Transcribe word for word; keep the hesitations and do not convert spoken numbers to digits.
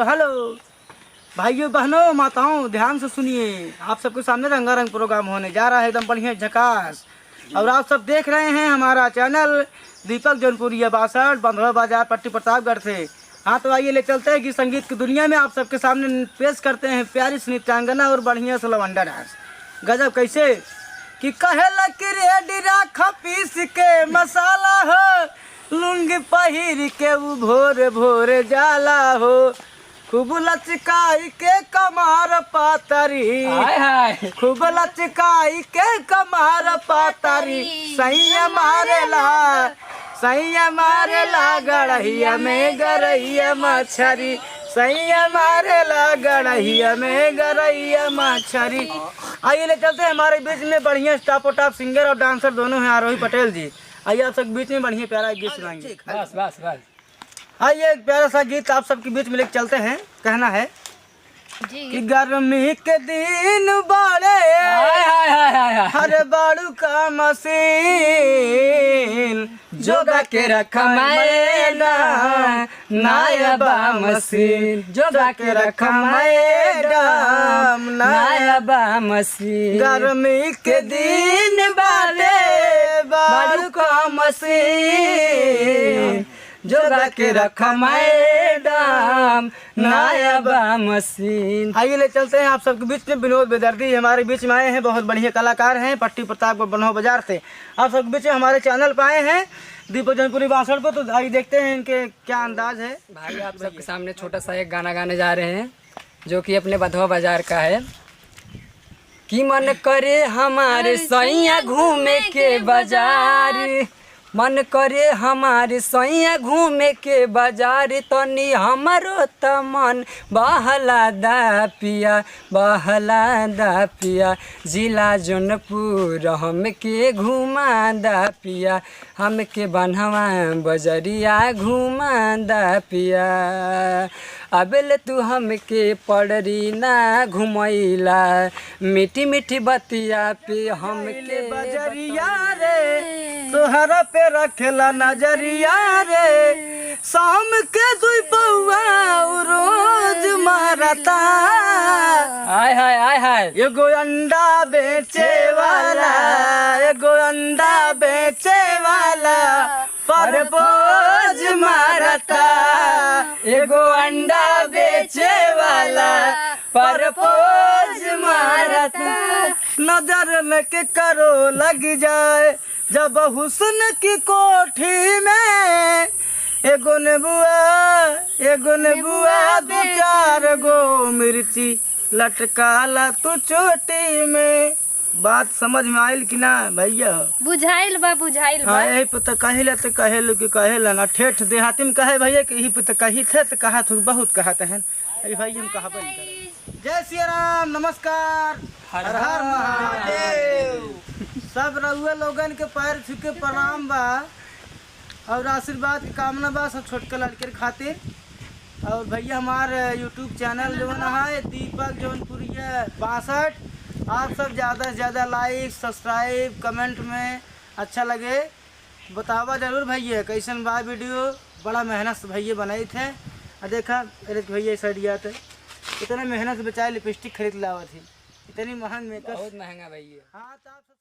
हेलो भाइयों, बहनों, माताओं, ध्यान से सुनिए, आप सबके सामने रंगारंग प्रोग्राम होने जा रहा है, एकदम बढ़िया, झकास। और आप सब देख रहे हैं हमारा चैनल दीपक जौनपुरिया बासठ, बंधवा बाजार, पट्टी प्रतापगढ़ से। हाँ, तो आइए, ले चलते हैं गीत संगीत की दुनिया में, आप सबके सामने पेश करते हैं प्यारी सी नृत्यांगना और बढ़िया सा लवंडा डांस। गजब कैसे कि कहेला कि रेडी राखा पीस के मसाला हो, लुंगी पहिर के उ भोरे भोरे जाला हो, खूब लचकाई के कमार पातरी, हाय हाय। खूब लचकाई के कमार पातरी, सैया मारेला, सैया मारेला गड़हिया में गरैया मछरी, सैया मारेला गड़हिया में गरैया मछरी। आइए, ले चलते हैं हमारे बीच में बढ़िया टॉप टॉप सिंगर और डांसर दोनों हैं, आरोही पटेल जी। आइए, आप सब बीच में बढ़िया प्यारा गीत सुनाएंगे। बस, बस, बस। आइए, एक प्यारा सा गीत आप सबके बीच में लेके चलते हैं। कहना है जी। कि गर्मी के दिन बड़े, हाय, हाय, हाय, हाय, हाय। अरे बाड़ू का मशीन, जोगा के रखा मैडम, नया बा मशीन, जोगा के रखा मैडम, नया बा मशीन। गर्मी के दिन बाड़े, बाड़ू का मशीन, जोगा के रखा मैडम, नया बा मशीन। आइए, ले चलते हैं आप सबके बीच में विनोद बेदर्दी, हमारे बीच में आए हैं, बहुत बढ़िया कलाकार हैं, पट्टी प्रतापगढ़ बंधवा बाजार से। आप सबके बीच में हमारे चैनल पे आए हैं दीपक जौनपुरी बासठ पर, तो आइए देखते हैं इनके क्या अंदाज है। भाई, आप सबके सामने छोटा सा एक गाना गाने जा रहे हैं, जो कि अपने बंधवा बाजार का है। कि मन करे हमारे सैया घूमे के बाजार, मन करे हमारे सैया घूमे के बाजार, तनी हमरो त मन बहला दा पिया, बहला दा पिया, जिला जौनपुर हमके घुमा दा पिया, हमके बंधवा बजरिया घुमा दा पिया। अबेले तू हमके पड़री ना घुमैला, मीठी मीठी बतिया पे हमके बजरिया रे, तोहरा पे रखेला नजरिया रे, शाम के दुई पौआ उ रोज मारता। हाय, हाय, हाय, हाय। एगो अंडा बेचे वाला, एगो अंडा बेचे वाला, परपोज मारता, एगो अंडा बेचे वाला परपोज मारता। नजर न के करो लग जाए जब हुस्न की कोठी में, एगो नेबुआ, एगो नेबुआ, दो चार गो मिर्ची लटकाला तू चोटी में। बात समझ में आइल कि ना भैया? बुझाइल बा, बुझाइल बा। हाँ, यही पे तो कहिला तो कहेलू कि कहेला ना, ठेठ देहाती में कहे भैया कि यही पे तो कही थे तो कहा थू बहुत कहत हैं। अरे भाई हम कहा बन जय सिया राम, नमस्कार, हर हर हर हर महादेव। सब रउआ लोगन के पैर छू के प्रणाम बा। और आशीर्वाद के कामना बा सब छोटका लड़के खातिर। और भैया हमार YouTube चैनल जौन है दीपक जौनपुरिया बासठ, आप सब ज़्यादा से ज़्यादा like, subscribe, comment में अच्छा लगे बतावा जरूर भैया कैसन बा वीडियो। बड़ा मेहनत से भैया बनाई थे। आ देखा अरे भैया सड़िया थे, इतना मेहनत से बेचारे लिपस्टिक खरीद लावत ही, इतनी महंग मेकअप। बहुत महंगा भैया। हाँ तो आप सब